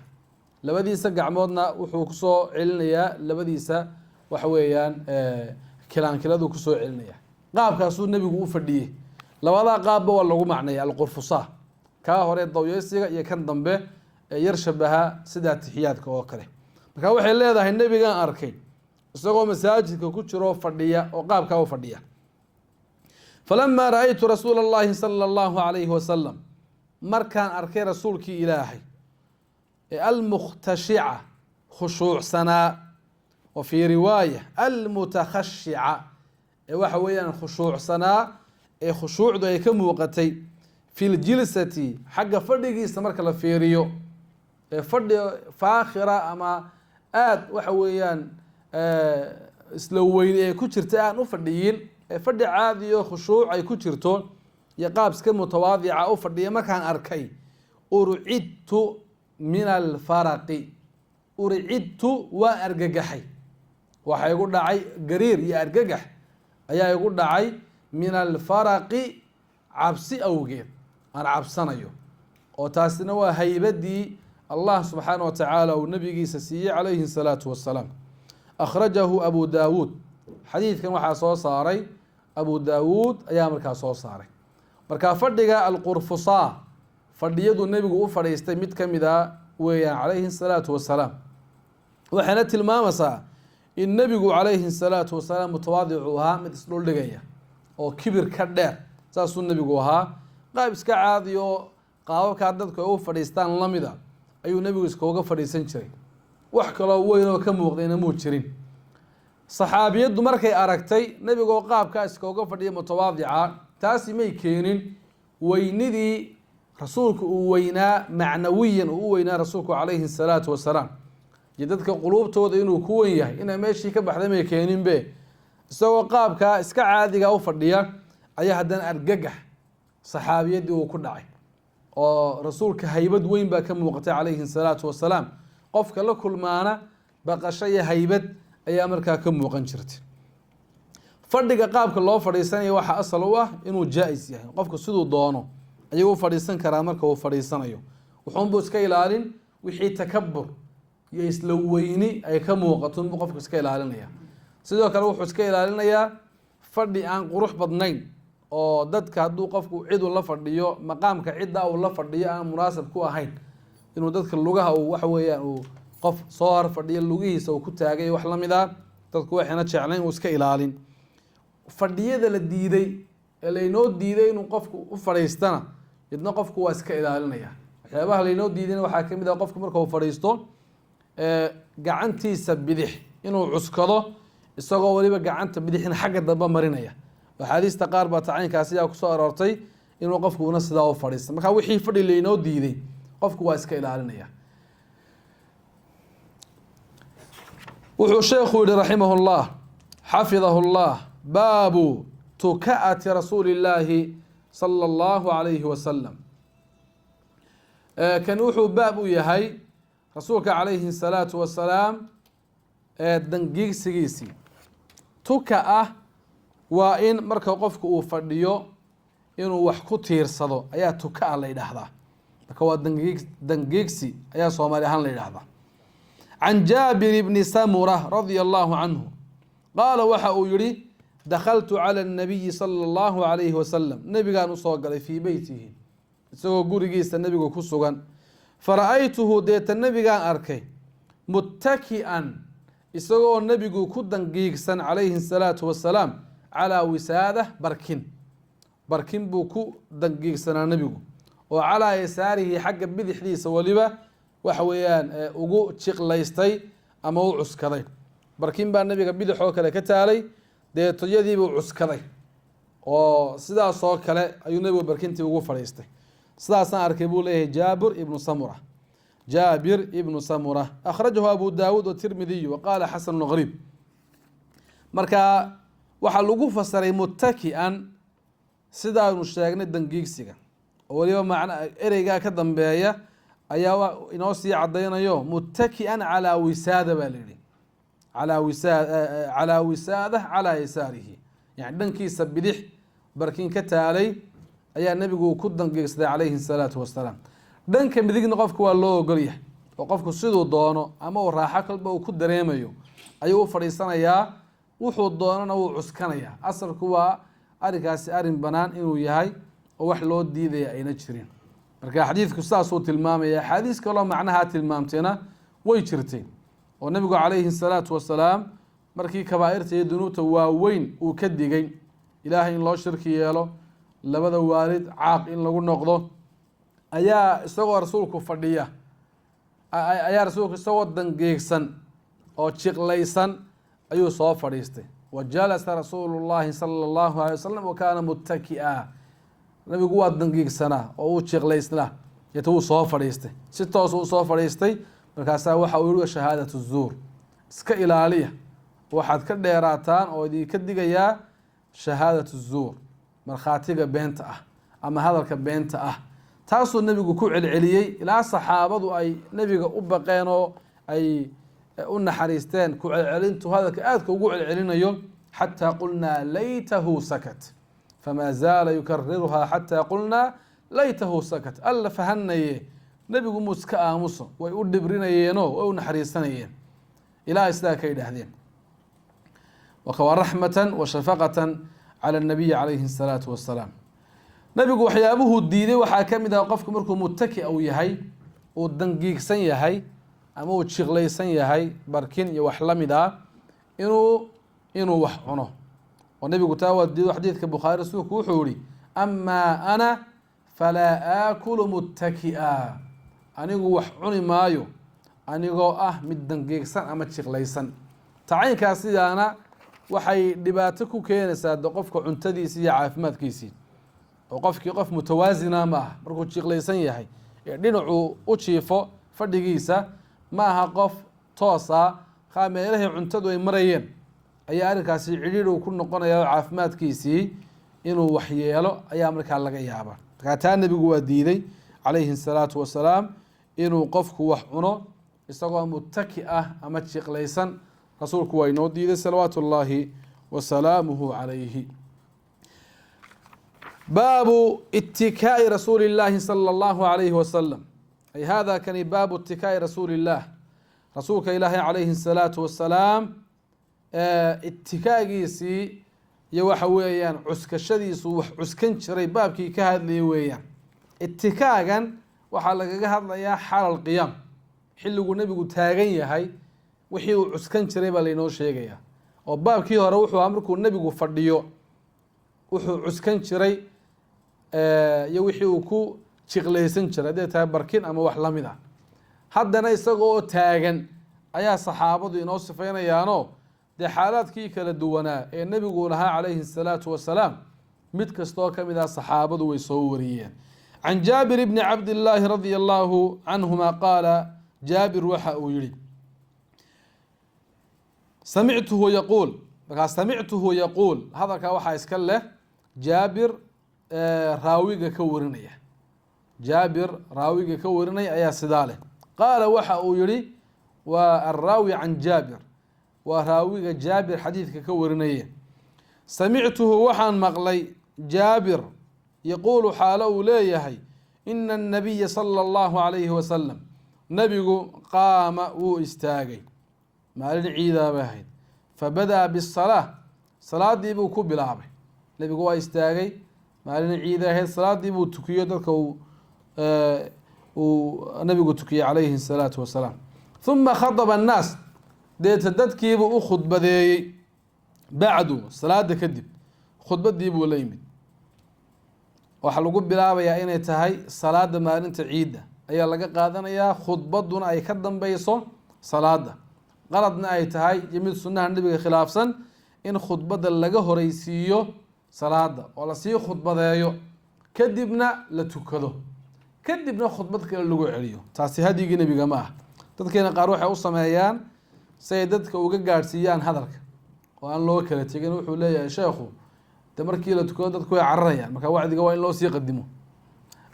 [SPEAKER 2] labadiisa gacmoodna wuxuu kusoo celinayaa labadiisa waxa weeyaan kilaankiladu kusoo celinaya. Qaabkaasuu nebigu u fadhiyey. Labadaa qaabba waa lagu macnaya alqurfusaa, kaa hore dawyeysiga iyo kan dambe ee yar shabaha sida atixiyaadka oo kale. Marka waxay leedahay nebigaan arkay isagoo masaajidka ku jiroo fadhiya oo qaabkaa u fadhiya. Falamaa ra-aytu rasuula allahi sala allahu alayhi wasalam, markaan arkay rasuulkii Ilaahay ee almukhtashica, khushuucsanaa, wa fii riwaaya almutakhashica, ee waxa weeyaan khushuucsanaa, ee khushuucdu ay ka muuqatay, fi ljilsati, xagga fadhigiisa marka la fiiriyo, ee fadhi faakhira ama Aada waxa weeyaan isla weyne ee ku jirta aan u fadhiyin, ee fadhi caadiyo khushuuc ay ku jirto iyo qaab iska mutawaadica u fadhiya markaan arkay, urcidtu min alfaraqi, urcidtu waan argagaxay, waxaa igu dhacay gariir iyo argagax ayaa igu dhacay, min alfaraqi, cabsi awgeed aan cabsanayo. Oo taasina waa haybadii Allah subxaana wa tacaala uu nabigiisa siiyey calayhi الsalaatu wasalaam. Akhrajahu Abu Daawuud, xadiidkan waxaa soo saaray Abu Daawuud ayaa markaa soo saaray. Marka fadhiga alqurfusaa, fadhiyadu nebigu u fadhiistay mid ka mid a weeyaan calayhi الsalaatu wasalaam. Waxayna tilmaamaysaa in nebigu calayhi الsalaatu wasalaam mutawaadicu ahaa, mid isdhuldhigaya oo kibir ka dheer, saasuu nebigu ahaa. Qaab iska caadi oo qaababkaa dadku ay u fadhiistaan lamida ayuu nebigu iskooga fadhiisan jiray, wax kaloo weyn oo ka muuqdayna muu jirin. Saxaabiyaddu markay aragtay nebigoo qaabkaa iskooga fadhiya mutawaadica, taasi may keenin weynidii rasuulku uu weynaa, macnawiyan uu u weynaa rasuulku calayhi الsalaatu wasalaam, iyo dadka quluubtooda inuu ku wen yahay inay meeshii ka baxday may keeninbe. Isagoo qaabkaa iska caadiga u fadhiya ayaa haddana argagax saxaabiyaddii uu ku dhacay, oo rasuulka haybad weyn baa ka muuqatay calayhi الsalaatu wasalaam. Qofka la kulmaana baqasho iyo haybad ayaa markaa ka muuqan jirtay. Fadhiga qaabka loo fadhiisanaya waxaa asal u ah inuu jaa-is yahay, qofku siduu doono ayuu u fadhiisan karaa. Marka uu fadhiisanayo wuxuunbuu iska ilaalin wixii takabur iyo isla weyni ay ka muuqato unbuu qofku iska ilaalinaya. Sidoo kale wuxuu iska ilaalinayaa fadhi aan qurux badnayn, oo dadka hadduu qofku cidu la fadhiyo, maqaamka cidda uu la fadhiyo aan munaasab ku ahayn, inuu dadka lugaha uu waxa weeyaan uu qof soo hor fadhiyo lugihiisa uu ku taagay, wax lamid ah dadku waxayna jeclayn uu iska ilaalin. Fadhiyada la diiday ee laynoo diiday inuu qofku u fadhiistana idna qofku waa iska ilaalinaya. Waxyaabaha laynoo diidayna waxaa kamid ah qofku marka uu fadhiisto gacantiisa bidix inuu cuskado, isagoo weliba gacanta bidixna xagga dambe marinaya. Axaadiista qaar baa tacaynkaasi ayaa kusoo aroortay inuu qofku una sidaa u fadhiista. Marka wixii fadhi laynoo diiday qofku waa iska ilaalinaya. Wuxuu sheekhu yihi raximah llah, xafidahu llah, baabu tuka'ati rasuuli illaahi sala allahu alayhi wasalam. Kan wuxuu baab u yahay rasuulka calayhi الsalaatu wasalaam dangiigsigiisii. Tuka ah waa in marka qofku uu fadhiyo inuu wax ku tiirsado ayaa tuka ah la yidhaahdaa. Marka waa dangiig, dangiigsi ayaa Soomaali ahaan la yidhahdaa. Can Jaabir bni Samura radia allahu canhu qaala, waxa uu yihi: dakhaltu cala الnabiyi sala allahu alayhi wasalam, nebigaan usoo galay, fii beytihi, isagoo gurigiisa nebigu ku sugan. Fara-aytuhu, deeta nebigaan arkay, muttaki'an, isagoo nebigu ku dangiigsan calayhi الsalaatu wasalaam, calaa wisaada, barkin, barkin buu ku dangiigsanaa nebigu, oo calaa yasaarihi, xagga bidixdiisa weliba waxa weeyaan ugu jiqlaystay ama u cuskaday. Barkin baa nebiga bidix oo kale ka taalay, deetoyadiibuu cuskaday, oo sidaas oo kale ayuu nebigu barkintii ugu fadhiistay. Sidaasaan arkay, buu leeyahay Jaabir ibnu Samura. Jaabir ibnu Samura, akhrajahu Abu Daawuud watirmidiyu wa qaala xasanu gariib. Marka waxaa lagu fasiray muttaki'an sidaanu sheegnay dangiigsiga, oo weliba macna ereygaa ka dambeeya ayaa inoo sii cadaynayo. Muttaki'an calaa wisaada baa la yihi, alaa wisa calaa wisaada calaa yasaarihi, yani dhankiisa bidix barkin ka taalay ayaa nebigu ku dangiigsaday calayhi الsalaatu wasalaam. Dhanka midigna qofku waa loo ogolyahay, oo qofku siduu doono ama uu raaxo kalba uu ku dareemayo ayuu u fadhiisanayaa, wuxuu doonana wuu cuskanayaa. Asalku waa arrinkaasi arrin banaan inuu yahay oo wax loo diidaya ayna jirin. Marka xadiidku sidaasuu tilmaamaya. Axaadiis kaloo macnahaa tilmaamtayna way jirtay, oo nebigu calayhi الsalaatu wasalaam markii kabaa'irta iyo dunuubta waaweyn uu ka digay, Ilaahay in loo shirki yeelo, labada waalid caaq in lagu noqdo, ayaa isagoo rasuulku fadhiya, ayaa rasuulku isagoo dangeegsan oo jiqlaysan ayuu soo fadhiistay. Wa jalasa rasuulu llahi sala allahu alay wasalam wa kaana muttaki'a. Nabigu waa dangiigsanaa oo uu jiqlaysnaa, deeta wuu soo fadhiistay, si toos uu soo fadhiistay. Markaasaa waxa uu yihi: shahaadat zuur. Iska ilaaliya, waxaad ka dheeraataan oo idinka digayaa shahaadat zuur, markhaatiga beenta ah ama hadalka beenta ah. Taasuu nebigu ku celceliyey ilaa saxaabadu ay nebiga u baqeen oo ay u naxariisteen ku celcelintu hadalka aadka ugu celcelinayo, xataa qulnaa laytahu sakat, famaa zaala yukariruhaa xataa qulnaa laytahu sakat. Alla fahanaye, nebigu muu iska aamuso. Way u dhibrinayeenoo way u naxariisanayeen ilaa ay sidaa ka yidhaahdeen. Waa raxmatan wa shafaqatan cala nabiyi calayhi الsalaatu wasalaam. Nabigu waxyaabuhuu diiday waxaa ka mid ah qofku markuu mutaki uu yahay, uu dangiigsan yahay ama uu jiqlaysan yahay, barkin iyo wax la mid ah, inuu wax cuno, oo nabigu taa waa diido. Xadiidka Bukhaari rasuulku wuxuu yihi: "Amaa ana falaa aakulu muttaki'a", anigu wax cuni maayo anigoo ah mid dangiigsan ama jiqlaysan. Tacaynkaas sidaana waxay dhibaato ku keenaysaa de qofka cuntadiisii iyo caafimaadkiisii, oo qofkii qof mutawaasina ma aha markuu jiqlaysan yahay ee dhinacuu u jiifo fadhigiisa. Ma aha qof toosa kaa meelahii cuntadu ay marayeen ayaa arrinkaasi cidhiidh uu ku noqonaya, oo caafimaadkiisii inuu waxyeelo ayaa markaa laga yaabaa. Markaa taa nebigu waa diiday calayhi الsalaatu wasalaam, inuu qofku wax cuno isagoo mutaki ah ama jiqlaysan. Rasuulku waa inoo diiday salawaatu اllaahi wasalaamuhu calayhi. Baabu itikaai rasuuli اllaahi salى اllahu alayhi wasalam, ay hada kani baabu itikaai rasuuli اllah, rasuulka ilaahay calayhi الsalaatu wasalaam itikaagiisii iyo waxa weeyaan cuskashadiisu wax cuskan jiray baabkii ka hadlayay weeyaan. Itikaagan waxaa lagaga hadlayaa xaal alqiyaam, xilliguu nebigu taagan yahay wixii uu cuskan jiray baa laynoo sheegayaa. Oo baabkii hore wuxuu ahaa markuu nebigu fadhiyo wuxuu cuskan jiray iyo wixii uu ku jiqlaysan jiray, hadday tahay barkin ama wax lamid ah. Haddana isaga oo taagan ayaa saxaabadu inoo sifeynayaanoo dee xaalaadkii kala duwanaa ee nebigu lahaa calayhi الsalaatu wasalaam mid kastoo ka mid ah saxaabadu way soo wariyeen. Can Jaabir bni Cabdillaahi radia allahu canhuma qaala, Jaabir waxa uu yihi: samictuhu yaquul. Markaa samictuhu yaquul, hadalkaa waxaa iska leh Jaabir raawiga ka warinaya. Jaabir raawiga ka warinaya ayaa sidaa leh. Qaala, waxa uu yihi, waa alraawi can Jaabir, waa raawiga Jaabir xadiidka ka warinaya: samictuhu, waxaan maqlay Jaabir, yaquulu, xaalo uu leeyahay: ina الnabiya sala اllahu alayhi wasalam, nebigu, qaama, wuu istaagay. Maalin ciidaa bay ahayd. Fabada'a bisalaa, salaadii buu ku bilaabay. Nebigu waa istaagay maalin ciida ahayd, salaadii buu tukiyo dadka uu nabigu tukiyey calayhi الsalaatu wasalaam. Huma khadaba annaas, deeta dadkiibuu u khudbadeeyey. Bacdu, salaada kadib khudbadii buu la yimid. Waxaa lagu bilaabayaa inay tahay salaada maalinta ciidda ayaa laga qaadanayaa, khudbaduna ay ka dambeyso salaada. Qaladna ay tahay iyo mid sunnaha nebiga khilaafsan in khudbadda laga horeysiiyo salaada oo lasii khudbadeeyo, kadibna la tukado, kadibna khudbad kale lagu celiyo. Taasi hadyigii nebiga ma ah. Dadkeena qaar waxay u sameeyaan si ay dadka uga gaadhsiiyaan hadalka oo aan loo kala tegin. Wuxuu leeyahay sheekhu de markii la tukado dadku way cararayaan, marka wacdiga waa in loo sii qadimo.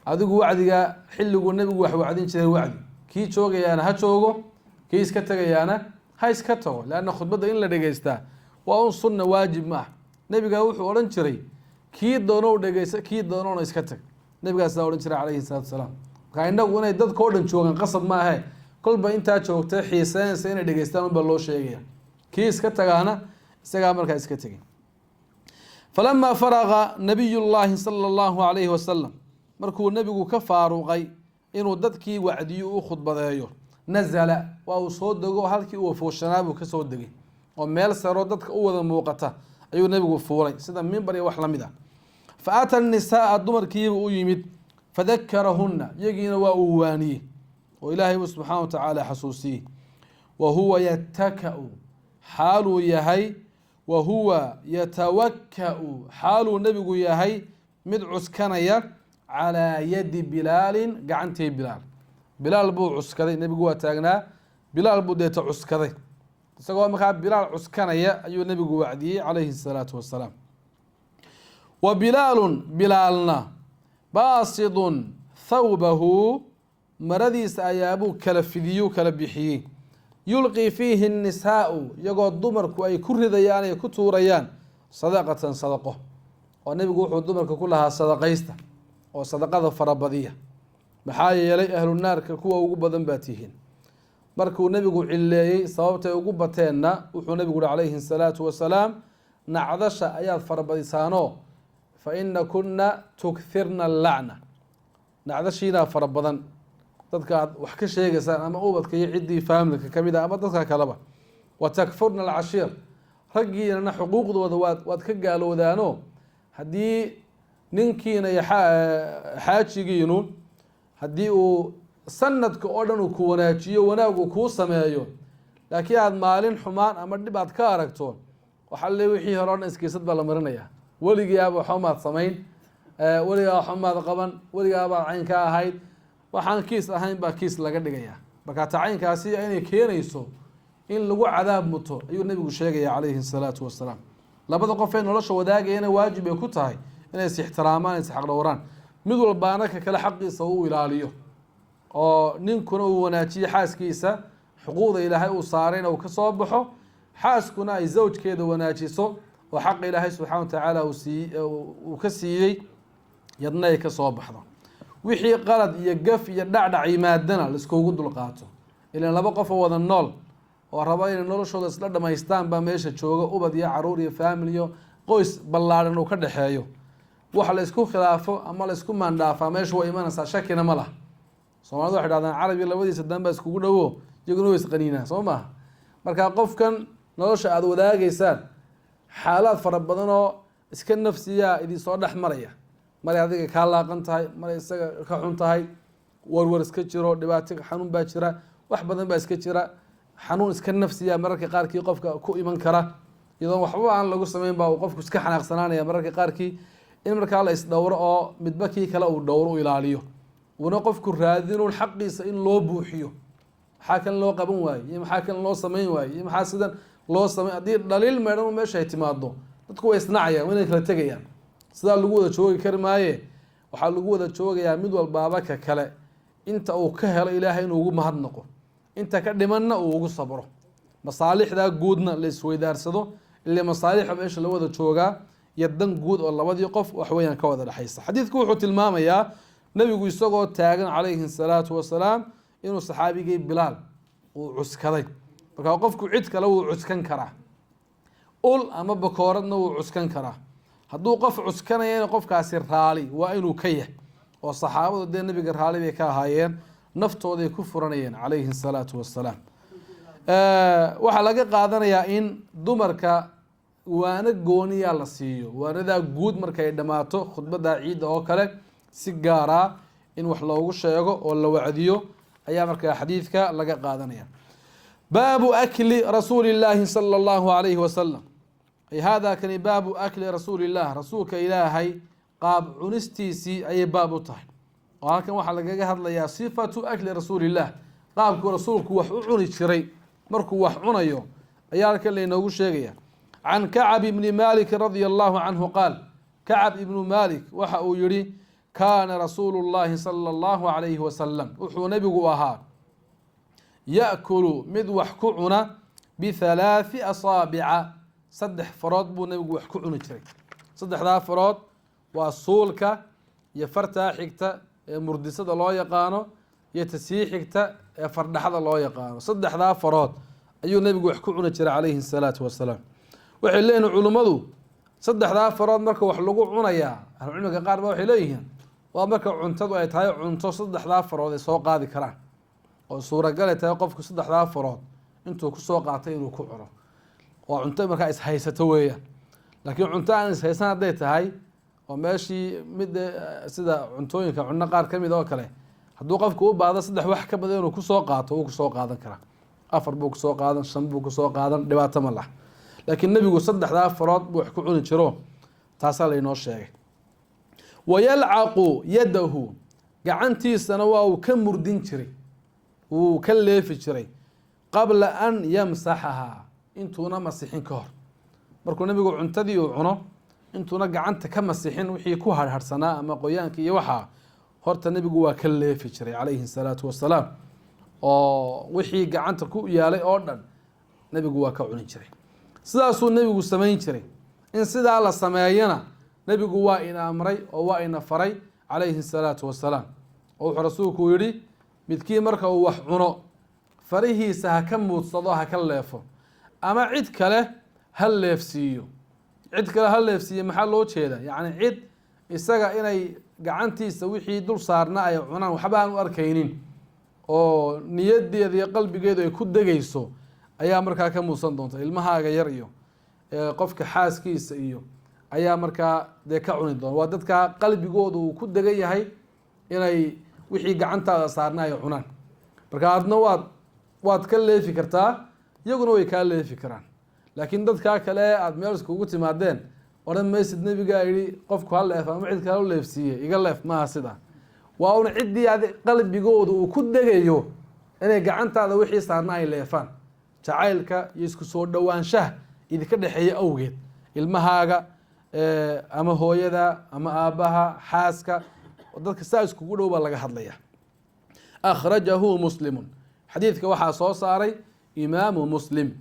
[SPEAKER 2] Adigu wacdiga xilliguu nebigu wax wacdin jiray wacdi, kii joogayaana ha joogo, kii iska tegayaana ha iska tago, leanna khudbadda in la dhegeystaa waa un sunna, waajib ma ah. Nebiga wuxuu odhan jiray: kii doonow dhegeysa, kii doonowna iska tag. Nebigaas saa odhan jiray calayhi salaatu wasalaam. Marka innagu inay dadka o dhan joogaan qasab maahe, kolba intaa joogtay xiiseynaysa inay dhegeystaan unbaa loo sheegaya, kii iska tagaana isagaa markaa iska tegay. Falamaa faraqa nabiy llaahi sala allahu alayhi wasalam, markuu nebigu ka faaruqay inuu dadkii wacdiyo u khudbadeeyo, nazala, waa uu soo dego. Halkii uu fuushanaa buu kasoo degay, oo meel saroo dadka u wada muuqata ayuu nebigu fuulay, sida mimbar iyo wax lamid ah. Fa ata nisaaa, dumarkiiba u yimid. Fadakarahunna, iyagiina waa uu waaniyey oo Ilaahay buu subxaana wa tacaala xasuusiyey. Wa huwa yataka-u, xaaluu yahay, wa huwa yatawakka-u, xaaluu nebigu yahay mid cuskanaya, calaa yadi Bilaalin, gacantii Bilaal. Bilaal buu cuskaday. Nebigu waa taagnaa, Bilaal buu deeta cuskaday. Isagoo markaa Bilaal cuskanaya ayuu nebigu wacdiyey calayhi الsalaatu wasalaam. Wa Bilaalun, Bilaalna, baasidun thawbahu, maradiisa ayaabuu kala fidiyuu, kala bixiyey. Yulqii fiihi الnisaau, iyagoo dumarku ay ku ridayaan, ay ku tuurayaan, sadaqatan, sadaqo, oo nebigu wuxuu dumarka ku lahaa: "Sadaqaysta oo sadaqada farabadiya, maxaa yeelay ahlu naarka kuwa ugu badan baa tihiin." Markuu nebigu cileeyey sababtay ugu bateenna, wuxuu nebigu uhi calayhi الsalaatu wasalaam: "Nacdasha ayaad farabadisaanoo, fa ina kuna tukthirna allacna." Nacdashiinaa fara badan, dadka aad wax ka sheegaysaan ama ubadka iyo ciddii faamilka kamid a ama dadka kaleba. Wa takfurna alcashiir, raggiinana xuquuqdooda waad ka gaalowdaano. Haddii ninkiina iyo xaajigiinu haddii uu sanadka oo dhan uu ku wanaajiyo, wanaag uu kuu sameeyo, laakiin aada maalin xumaan ama dhib aad ka aragto, waxa le wixii hore o dhan iskiisad baa la marinaya. Weligiiaba waxba maad samayn, weligaa waxba maad qaban, weligaabaad cayn ka ahayd. Waxaan kiis ahayn baa kiis laga dhigaya. Marka tacaynkaasi inay keenayso in lagu cadaab muto ayuu nebigu sheegaya calayhi الsalaatu wasalaam. Labada qof ee nolosha wadaagayana waajib ay ku tahay inay is ixtiraamaan, is xaqdhowraan, mid walbaana ka kale xaqiisa uu ilaaliyo, oo ninkuna uu wanaajiyo xaaskiisa, xuquuqda Ilaahay uu saarayna uu kasoo baxo, xaaskuna ay zawjkeeda wanaajiso oo xaqa Ilaahay subxaana wa tacaala uu siiy uu ka siiyey yadna ay kasoo baxdo. Wixii qalad iyo gaf iyo dhacdhac yimaadana laiskugu dulqaato. Ilan laba qof oo wada nool oo raba inay noloshooda isla dhamaystaan baa meesha jooga, ubad iyo caruur iyo faamil iyo qoys ballaadhan uu ka dhexeeyo. Waxa la isku khilaafo ama la isku maandhaafaa meesha waa imanaysaa, shakina ma laha. Soomaalida waxay dhahdaan: "Carabiga labadiisa dan baa iskugu dhowo, iyaguna way isqaniinaa." Soo maaha? Marka qofkan nolosha aada wadaagaysaan xaalaad fara badan oo iska nafsiyaa idinsoo dhex maraya. Maray adiga kaa laaqan tahay, maray isaga ka xun tahay, warwar iska jiro, dhibaato, xanuun baa jira, wax badan baa iska jira. Xanuun iska nafsiya mararka qaarkii qofka ku iman kara, iyadoon waxba aan lagu samayn baa uu qofku iska xanaaqsanaanaya mararka qaarkii. In markaa la isdhowro oo midba kii kale uu dhowro, u ilaaliyo, uuna qofku raadinuun xaqiisa in loo buuxiyo. Maxaa kan loo qaban waaye iyo maxaa kan loo samayn waaye iyo maxaa sidan loo samay? Haddii dhaliil meedhan meesha ay timaado, dadku way isnacayaan, wayna kala tegayaan. Sidaa lagu wada joogi kari maaye. Waxaa lagu wada joogayaa mid walbaaba ka kale inta uu ka helo Ilaahay inuu ugu mahadnaqo, inta ka dhimanna uu ugu sabro, masaalixdaa guudna la isweydaarsado. Ile masaalixa meesha la wada joogaa iyo dan guud oo labadii qof waxweyaan ka wada dhexaysa. Xadiidku wuxuu tilmaamayaa nebigu isagoo taagan calayhi الsalaatu wasalaam inuu saxaabigii Bilaal uu cuskaday. Markaa qofku cid kale wuu cuskan karaa, ul ama bakooradna wuu cuskan karaa. Hadduu qof cuskanayana, qofkaasi raali waa inuu ka yahay, oo saxaabadu dee nebiga raali bay ka ahaayeen, naftooday ku furanayeen calayhi الsalaatu wasalaam. Waxaa laga qaadanayaa in dumarka waano gooniyaa la siiyo. Waanadaa guud markay dhammaato, khudbadda ciidda oo kale si gaaraa in wax loogu sheego oo la wacdiyo ayaa markaa xadiidka laga qaadanaya. Baabu akli rasuuli illaahi sala allahu alayhi wasalam. Ay hada kani baabu akli rasuuli illah, rasuulka Ilaahay qaab cunistiisii ayay baab u tahay. Oo halkan waxaa lagaga hadlayaa sifatu akli rasuulillah, qaabkuu rasuulku wax u cuni jiray markuu wax cunayo ayaa halkan lainoogu sheegaya. Can Kacab ibni Malik radia allahu canhu qaal, Kacab ibnu Malik waxa uu yihi: kaana rasuulu llahi sala allahu alayhi wasalam, wuxuu nebigu ahaa, ya'kulu, mid wax ku cuna, bihalathi asaabica, saddex farood buu nebigu wax ku cuni jiray. Saddexdaa farood waa suulka iyo fartaa xigta ee murdisada loo yaqaano iyo tasii xigta ee fardhaxda loo yaqaano. Saddexdaa farood ayuu nebigu wax ku cuni jiray calayhi الsalaatu wasalaam. Waxay leeyihin culummadu, saddexdaa farood marka wax lagu cunayaa, ahlucilmiga qaar ba waxay leeyihiin waa marka cuntadu ay tahay cunto saddexdaa farood ay soo qaadi karaan, oo suuragal ay tahay qofku saddexdaa farood intuu kusoo qaatay inuu ku cuno. Waa cunto markaa ishaysato weeyaan. Laakiin cunto aan ishaysan hadday tahay, oo meeshii mid sida cuntooyinka cunno qaar kamid oo kale, hadduu qofku u baahdo saddex wax ka badan inuu kusoo qaato, wuu kusoo qaadan karaa. Afar buu kusoo qaadan, shan buu kusoo qaadan, dhibaato ma laha. Laakiin nebigu saddexdaa farood buu wax ku cuni jiro, taasaa lainoo sheegay. Wayalcaqu yadahu, gacantiisana waa uu ka murdin jiray, wuu ka leefi jiray, qabla an yamsaxahaa. Intuuna masixin ka hor, markuu nebigu cuntadii uu cuno, intuuna gacanta ka masixin wixii ku harharsanaa ama qoyaanka iyo waxaa, horta nebigu waa ka leefi jiray calayhi الsalaatu wasalaam, oo wixii gacanta ku yaalay oo dhan nebigu waa ka cuni jiray. Sidaasuu nebigu samayn jiray. In sidaa la sameeyana nebigu waa ina amray oo waa ina faray calayhi الsalaatu wasalaam, oo wuxuu rasuulku yihi: "Midkii marka uu wax cuno, farihiisa ha ka muudsado, ha ka leefo, ama cid kale ha leefsiiyo." Cid kale ha leefsiiyo maxaa loo jeeda? Yacni cid isaga inay gacantiisa wixii dul saarna ay cunaan waxba aan u arkaynin oo niyadeeda iyo qalbigeedu ay ku degayso ayaa markaa ka muudsan doonta. Ilmahaaga yar iyo qofka xaaskiisa iyo ayaa markaa dee ka cuni doona. Waa dadka qalbigooda uu ku degan yahay inay wixii gacantaada saarna ay cunaan. Marka adna waad ka leefi kartaa, iyaguna way kaa leefi karaan. Laakiin dadkaa kale aada meel iskugu timaadeen odhan maysid: "Nebigaa yihi qofku ha leef ama cid kale u leefsiiye, iga leef." Maaha sidaa. Waa un ciddii ad qalbigooda uu ku degayo inay gacantaada wixii saarna ay leefaan, jacaylka iyo isku soo dhowaanshaha idinka dhexeeya awgeed. Ilmahaaga ama hooyada ama aabbaha, xaaska, dadka saa iskugu dhow baa laga hadlaya. Akhrajahu Muslimun. Xadiidka waxaa soo saaray Imaamu Muslim.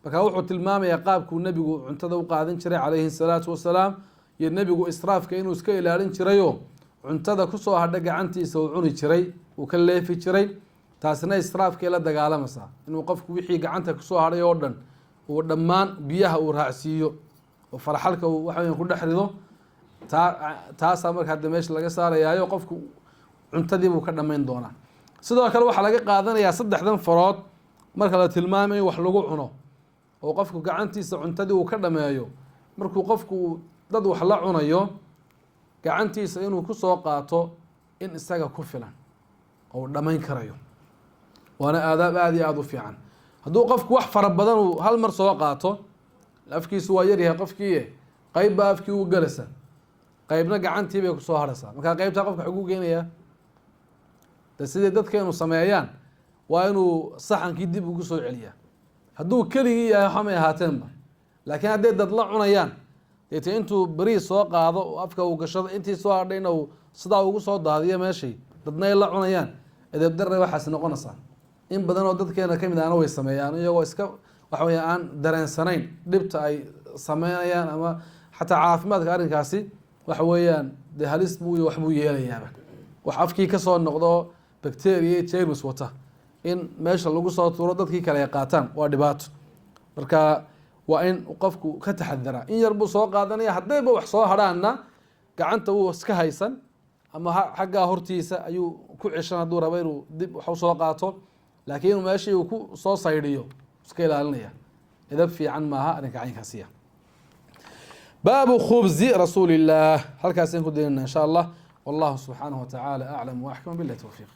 [SPEAKER 2] Marka wuxuu tilmaamayaa qaabkuu nebigu cuntada u qaadan jiray calayhi salaatu wasalaam, iyo nebigu israafka inuu iska ilaalin jirayoo cuntada kusoo hadha gacantiisa uu cuni jiray, uu ka leefi jiray. Taasina israafkay la dagaalamaysaa. Inuu qofku wixii gacanta kusoo hadhay oo dhan uu dhammaan biyaha uu raacsiiyo oo farxalka uu waxa weya ku dhex rido, taasaa marka hadda meesha laga saarayaayo, qofku cuntadii buu ka dhamayn doonaa. Sidoo kale waxaa laga qaadanayaa saddexdan farood marka la tilmaamayo wax lagu cuno oo qofku gacantiisa cuntadii uu ka dhameeyo, markuu qofku dad wax la cunayo, gacantiisa inuu kusoo qaato in isaga ku filan oo uu dhamayn karayo. Waana aadaab aada iyo aada u fiican. Hadduu qofku wax fara badan uu hal mar soo qaato, afkiisu waa yaryahay qofkii, qeyb baa afkii u galaysa, qeybna gacantii bay kusoo haraysaa. Markaa qeybtaa qofka xaguu geenayaa? De sidai dadkeenu sameeyaan waa inuu saxankii dib ugu soo celiyaa. Hadduu keligii yahay waxamay ahaateenba, laakiin hadday dad la cunayaan, deete intuu beriis soo qaado oo afka uu gashado, intii soo hadhayna uu sidaa ugu soo daadiyo meeshay dadna ay la cunayaan, edeb darre waxaas noqonaysaa. In badan oo dadkeena kamid ahna way sameeyaan, iyagoo iska waxa weya aan dareensanayn dhibta ay sameynayaan ama xataa caafimaadka arrinkaasi waxa weeyaan dee halis buu iyo waxbuu yeelayaaba. Wax afkii kasoo noqdo bacteria, jermis wata in meesha lagu soo tuuro, dadkii kale ay qaataan, waa dhibaato. Marka waa in qofku ka taxadaraa. In yar buu soo qaadanaya, haddayba wax soo hadhaanna gacanta wuu iska haysan ama xaggaa hortiisa ayuu ku ceshan hadduu rabo inuu dib wax usoo qaato, laakiin inuu meeshii uu ku soo saydhiyo iska ilaalinaya. Edab fiican maaha arrinka caynkaasiya. Baabu khubzi rasuuli illaah halkaasaan ku daynana insha Allah. Wallahu subxaanahu watacaala aclam waaxkam. Billahi towfiiq.